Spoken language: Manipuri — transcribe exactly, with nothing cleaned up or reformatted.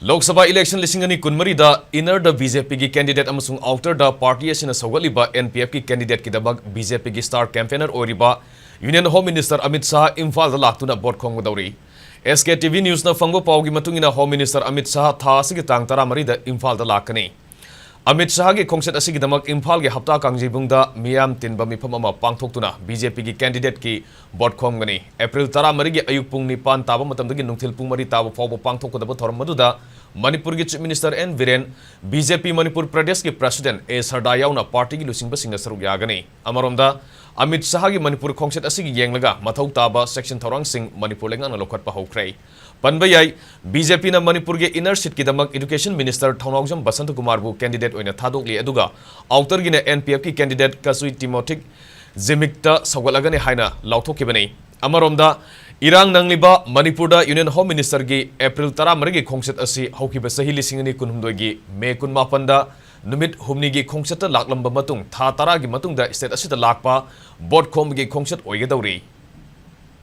ꯂꯣꯛ ꯁꯚꯥ ꯏꯂꯦꯛꯁꯟ ꯂꯤꯁꯤꯡ ꯑꯅꯤ ꯀꯨꯟꯃꯔꯤꯗ inner ꯗ BJPꯒꯤ candidate ꯑꯃꯁꯨꯡ outer ꯗ party ꯑꯁꯤꯅ ꯁꯧꯒꯠꯂꯤꯕ NPFꯀꯤ candidateꯀꯤꯗꯃꯛ BJPꯒꯤ star campaigner ꯑꯣꯏꯔꯤꯕ Union Home Minister Amit Shah ꯏꯝꯐꯥꯜꯗ ꯂꯥꯛꯇꯨꯅ ꯚꯣꯠ ꯈꯣꯝꯒꯗꯧꯔꯤ꯫ SKTV Newsꯅ ꯐꯪꯕ ꯄꯥꯎꯒꯤ ꯃꯇꯨꯡ ꯏꯟꯅ Home Minister ꯑꯃꯤꯠ ꯁꯥꯍ ꯊꯥ ꯑꯁꯤꯒꯤ ꯇꯥꯡ ꯇꯔꯥꯃꯔꯤꯗ ꯏꯝꯐꯥꯜꯗ ꯂꯥꯛꯀꯅꯤ꯫ ꯑꯃꯤꯠ ꯁꯥꯍꯒꯤ ꯈꯣꯡꯆꯠ ꯑꯁꯤꯒꯤꯗꯃꯛ ꯏꯝꯐꯥꯜꯒꯤ ꯍꯞꯇꯥ ꯀꯥꯡꯖꯩꯕꯨꯡꯗ ꯃꯤꯌꯥꯝ ꯇꯤꯟꯕ ꯃꯤꯐꯝ ꯑꯃ ꯄꯥꯡꯊꯣꯛꯇꯨꯅ BJPꯒꯤ candidateꯀꯤ ꯚꯣꯠ ꯈꯣꯝꯒꯅꯤ꯫ ꯑꯦꯄ꯭ꯔꯤꯜ ꯇꯔꯥꯃꯔꯤꯒꯤ ꯑꯌꯨꯛ ꯄꯨꯡ ꯅꯤꯄꯥꯟ ꯇꯥꯕ ꯃꯇꯝꯗꯒꯤ ꯅꯨꯡꯊꯤꯜ ꯄꯨꯡ ꯃꯔꯤ ꯇꯥꯕ ꯐꯥꯎꯕ ꯄꯥꯡꯊꯣꯛꯀꯗꯕ ꯊꯧꯔꯝ ꯑꯗꯨꯗ ꯃꯅꯤꯄꯨꯔꯒꯤ Chief Minister N Biren, BJP Manipur ꯄ꯭ꯔꯗꯦꯁꯀꯤ President ꯑꯦ ꯁꯔꯗꯥ ꯌꯥꯎꯅ partyꯒꯤ ꯂꯨꯆꯤꯡꯕꯁꯤꯡꯅ ꯁꯔꯨꯛ ꯌꯥꯒꯅꯤ꯫ ꯑꯃꯔꯣꯝꯗ, ꯑꯃꯤꯠ ꯁꯥꯍꯒꯤ ꯃꯅꯤꯄꯨꯔ ꯈꯣꯡꯆꯠ ꯑꯁꯤꯒꯤ ꯌꯦꯡꯂꯒ ꯃꯊꯧ ꯇꯥꯕ ꯆꯦꯛꯁꯤꯟ ꯊꯧꯔꯥꯡꯁꯤꯡ ꯃꯅꯤꯄꯨꯔ ꯂꯩꯉꯥꯛꯅ ꯂꯧꯈꯠꯄ ꯍꯧꯈ꯭ꯔꯦ꯫ ꯄꯟꯕ ꯌꯥꯏ, BJPꯅ ꯃꯅꯤꯄꯨꯔꯒꯤ inner seatꯀꯤꯗꯃꯛ Education Minister ꯊꯧꯅꯥꯎꯖꯝ ꯕꯁꯟꯇꯀꯨꯃꯥꯔꯕꯨ candidate ꯑꯣꯏꯅ ꯊꯥꯗꯣꯛꯂꯤ, ꯑꯗꯨꯒ outerꯒꯤꯅ NPFꯀꯤ candidate ꯀꯆꯨꯏ ꯇꯤꯃꯣꯊꯤꯛ ꯖꯤꯃꯤꯛꯇ ꯁꯧꯒꯠꯂꯒꯅꯤ ꯍꯥꯏꯅ ꯂꯥꯎꯊꯣꯛꯈꯤꯕꯅꯤ꯫ ꯑꯃꯔꯣꯝꯗ, ꯏꯔꯥꯡ ꯅꯪꯂꯤꯕ ꯃꯅꯤꯄꯨꯔꯗ Union Home Ministerꯒꯤ ꯑꯦꯄ꯭ꯔꯤꯜ ꯇꯔꯥꯃꯔꯤꯒꯤ ꯈꯣꯡꯆꯠ ꯑꯁꯤ ꯍꯧꯈꯤꯕ ꯆꯍꯤ ꯂꯤꯁꯤꯡ ꯑꯅꯤ ꯀꯨꯟꯍꯨꯝꯗꯣꯏꯒꯤ ꯃꯦ ꯀꯨꯟꯃꯥꯄꯟꯗ ꯅꯨꯃꯤꯠ ꯍꯨꯝꯅꯤꯒꯤ ꯈꯣꯡꯆꯠꯇ ꯂꯥꯛꯂꯝꯕ ꯃꯇꯨꯡ, ꯊꯥ ꯇꯔꯥꯒꯤ ꯃꯇꯨꯡꯗ state ꯑꯁꯤꯗ ꯂꯥꯛꯄ ꯚꯣꯠ ꯈꯣꯝꯕꯒꯤ ꯈꯣꯡꯆꯠ ꯑꯣꯏꯒꯗꯧꯔꯤ꯫